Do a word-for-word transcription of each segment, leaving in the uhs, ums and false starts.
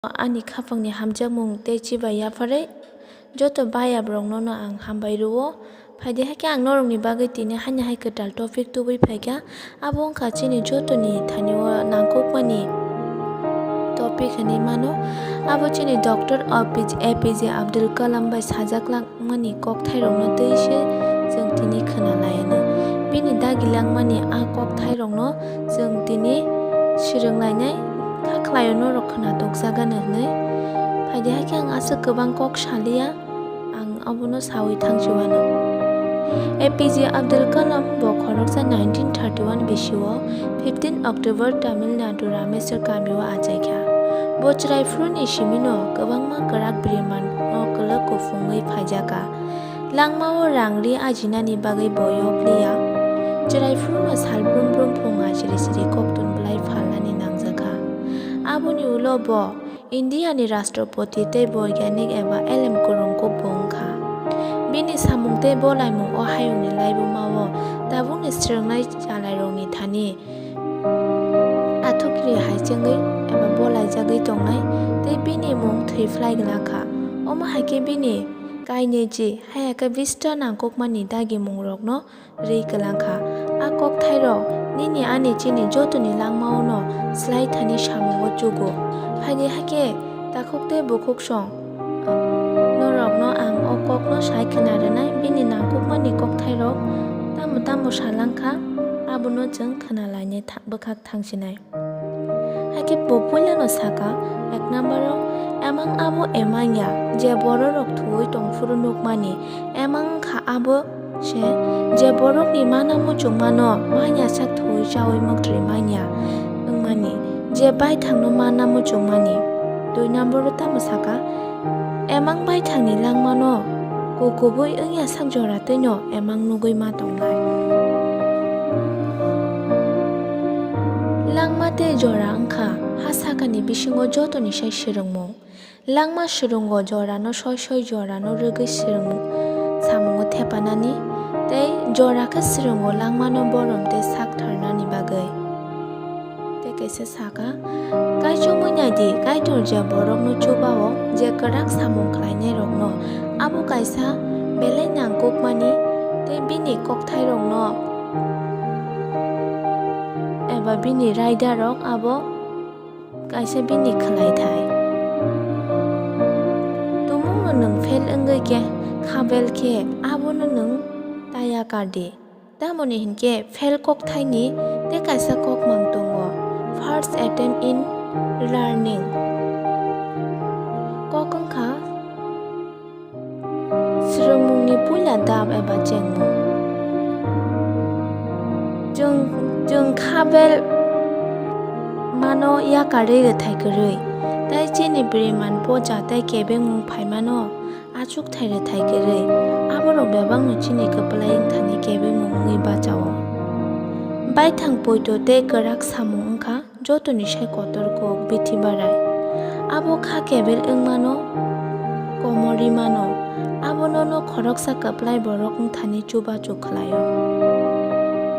Ani khapangni hamjakmung tei chibai yapharwi joto bayap rokno no ang hambai rwo. Phaidi hakhe ang norokni bagwi tini haino hai kwtal topic tubui phaikha. Abo wngkha chini jotoni thanio nangkukmani topic hinwi mano. Abo chini Doctor A P J Abdul Kalam bai sajaklak mani kokthairokno twi se chwng tini khwna lai anw. Bini dagi langmani a kokthairokno chwng tini swrwng lainai kha khlaio, norok khwna tokjak anw hwnwi. Phaidi hakhe ang aswk kwbang kok saliya, ang abono saui thangsi uanw. A P J Abdul Kalam bo khoroksa nineteen thirty-one bisio fifteen October Tamil Nadu Rameswar kamio achaikha. Bo chwrai phuruni simino kwbangma kwrak biriman o kwlwk kuphungwi phaijakha. Langmao rang ri ajinani bagwi bo yokliya. Chwrai phurno sal brum brum phung achiri chiri koktun bwlai phalnani nangjakha. Aboni ulo bo India ni Rashtrapati tei boigyanik eba elem kwrwngkuk bo wngkha. Bini samung tei bolaimung o hayungni laibuma o tabukni swrwngnai chalairokni thani athukiri hai chengwi eba bolaijagwi tongnai tei bini mung thwi phlai glak kha. Omo hai khe bini kainwi ji haya khe bista nangkukmani dagimungrokno rwi kwlang kha. A kokthairok nini ani chini jotoni langmao no swlai thani samungo chugo. Phaidi hakhe takhuk tei bukhuk song norokno ang o kokno sai khwna rwnai, bini nangkukmani kokthairok tamo tamo sa lang kha, abono chwng khwna lainai tha-, bwkhak thangsinai. Hakhe bo puilano saka, ek number o, emang abo emang ya, je bororok thuwi tongphuru nukmani, emang kha abo se, je borokni mana muchungmano manya sak thuwi chaui muktri manya wngmani, je baithangno mana muchungmani. Dui number o tamo saka, emang baithangni langmano kukubui wngya sak jora twino emang nugui ma tongnai. Langma tei jora wngkha ha sakani bisingo jotoni sai swrwngmung. Langma swrwngo jorano soi soi jorano rwgwi swrwng samungo thepanani tei jora khe swrwngo langmano borom tei sak tharnani bagwi. Tei kaisa saka, kaichomwi nai di, Kaitor je borokno chuba-o, je kwrak samung khlainairokno, abo kaisa belai nangkukmani tei bini kokthairokno eba bini raidarok abo kaisa bini khlai thai. Tumungno nwng fail wngwi khe khabel khe abono nwng ta yakar di. Tamoni hinkhe fail kokthaini tei kaisa kokmang tongo, first attempt in learning. Kok wngkha swrwngmungni puila dap eba chengmung. Chwng, chwng khabel mano yakarwi rwthai kwrwi, tei chini bwrwiman poja tei kebengmung phaimano achukthai rwthai kwrwi, aborok bebakno chini kwplai wngthani kebengmung wngwi bachao. Baithang poito tei kwrak samung wngkha jotoni sai kotor kok bithi barai. Abo kha kebel wngmano, komorwi mano, abo nono khoroksa kwplai borok wngthani chubachu khlaio.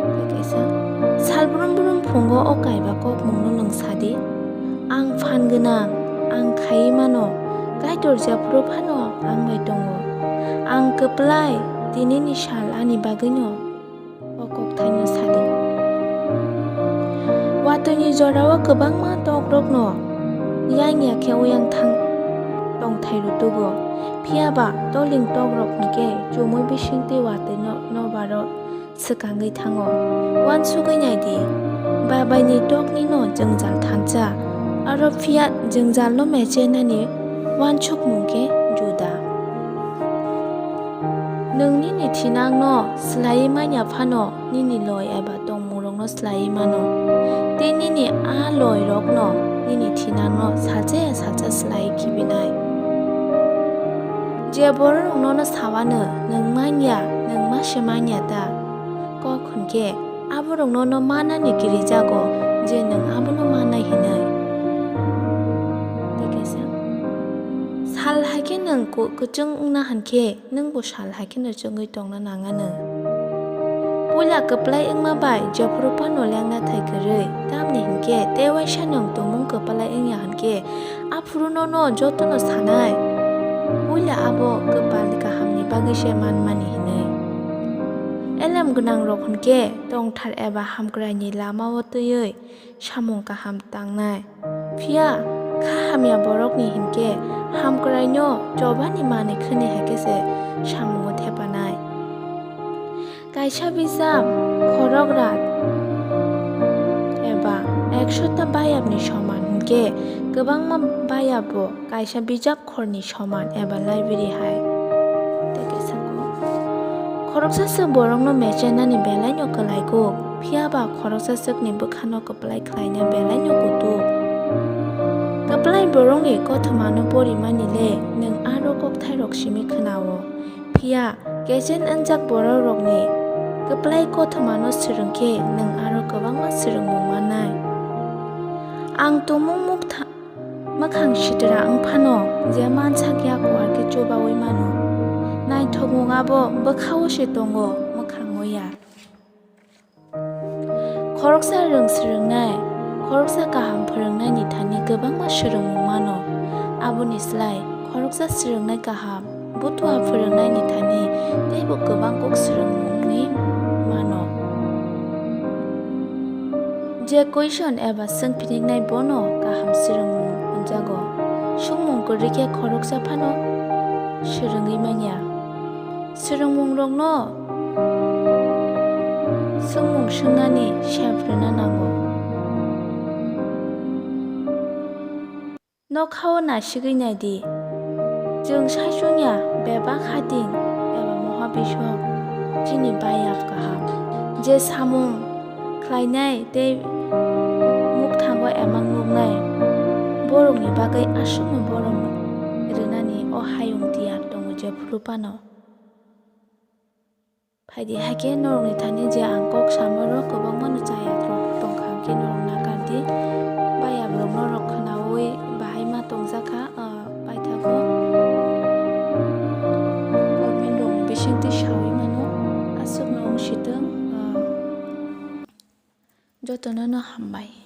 Tei kaisa, sal brum brum phungo o kaiba kokmungno nwng sadi, "Ang phan gwnang, ang khaiwi mano, Kaitor jephuru phano ang bai tongo. Ang kwplai, tinini sal ani bagwino." O kokthaino sadi. Watwini jorao kwbangma tokrokno yang ya khe uyang thang tongthai rw tugo. Phiya ba toling tokrok hinkhe chumui bisingtwi watwino nobaro swkangwi thango. Uansugwi nai di, babaini toknino jwngjal thansa, aro phiya jwngjalno mechenani uansukmung khe juda. Nwng nini thinangno swlaiwi manya phano nini loi eba tongmungrokno swlaiwi mano, tei nini a loirokno nini thinangno salsa ya salsa swlaiwi khibinai. Je bororok nono sawano, "Nwng man ya, nwng ma se man ya ta?" Kok hwn khe, aborok nono manani kirijago je nwng abono manai hinwi. Tei kaisa, sal hai khe nwng ku-, kwchwng wngna hwn khe, nwng bo sal hai kheno chwngwi tongna nang anw. Puila kwplai wngma bai jephuru phano lengna thai kwrwi, tamni hwn khe tei waisa nwng tumung kwplai wng ya hwn khe, Aphuru nono jotono sanai, puila abo kwpal kahamni bagwi se manmani hinwi. Elem gwnangrok hwnkhe tongthar eba hamkraini lamao twiwi samung kaham tangnai. Phiya kha hamya borokni hinkhe hamkraino chobani manwi khwnwi hai khe se samungo thepanai. Kaisa bijap khorok rat eba ekshota bayapni soman hinkhe kwbangma bayapbo kaisa bijap khorni soman eba library hai. Tei kaisa kok. Khoroksa swk borokno mechenani belaino kwlai kuk, phiya ba khoroksa swkni bwkhano kwplai khlaina belaino kutuk. Kwplai borokni kothomano porimani le nwng aro kokthairok simi khwnao. Phiya kechen wngjak bororokni kwplai kothomano swrwng khe nwng aro kwbangma swrwngmung mannai. Ang tumung mukha-, mwkhang sitra wng phano je mansak ya kuar khe chubaui mano. Naithokmung abo bwkhao se tongo, mwkhango ya. Khoroksa rwng swrwngnai, khoroksa kaham phwrwngnaini thani kwbangma swrwngmung mano. Aboni slai khoroksa swrwngnai kaham, butua phwrwngnaini thani teibo kwbang kok swrwngmungni mano. Je question eba swng phiriknai bono kaham swrwngmung hwnjago. Swngmung kwrwi khe khoroksa phano swrwngwi manya. Swrwngmungrokno swngmung swngnani sep rwna nango. Nokhao nasigwi nai di. Chwng saichung ya bebak hating eba mohabiswk chini bayap kaham. Je samung khlainai tei mukthango emang nuknai borokni bagwi aswkno borom rwnani o hayung tiyar tongo jephuru phano. Phaidi hakhe norokni thani je ang kok samoro kwbangma no chaya rok tongkha, hwnkhe norok nakar di. Bayap rok norok khwnaui bahai ma tongjakha, ah, paithago. Comment rokni bisingtwi saui mano, aswkno wng sitwng, ah, jotono no hambai.